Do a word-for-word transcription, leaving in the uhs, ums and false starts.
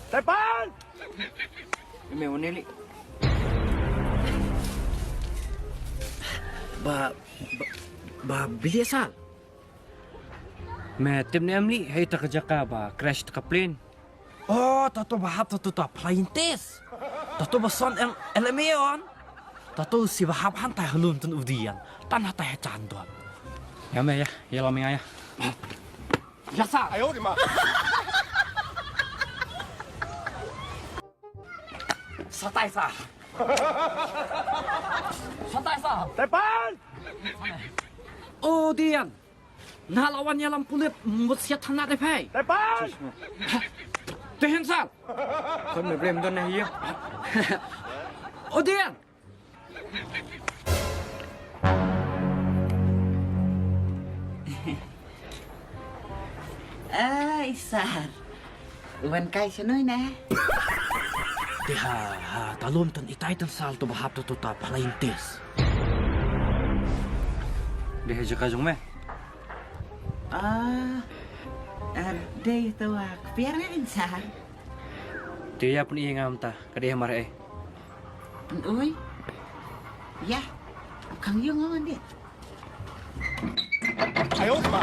Tepan! Me wan ïa li. Ba, ba, ba, Billy Sal. Me tip ne em li, hei ta ka jaka ba crash ta ka plane. Oh, ta to ba hap ta to ta flying test. Ta to ba son em, L M A on. Ta to si ba hap han ta halun tun udian. Tan ha ta ha chan don. Ïa me ïa, ïa la me ïa. Ïa sa. Ayo di ma. Satai sa. Satai sa. Tepan! Oh, Dian. Na la wan ïalam pulit, mut siat thana de phai. Tepan! Tehin sal. Kon me blem don na hiya. Oh, Dian. Ai, sar. Wan kai shnoi na. Te ha, ha, talum tan itai tan sal to bahap to to ta flying test. Deh jaka jong me. Ah, ah, dei to wa kpiar ngan sar. Te ïa pun i ngam ta, ka dei mar eh. Ui. Ïa. Kang yung ngan dei. Ayo ma.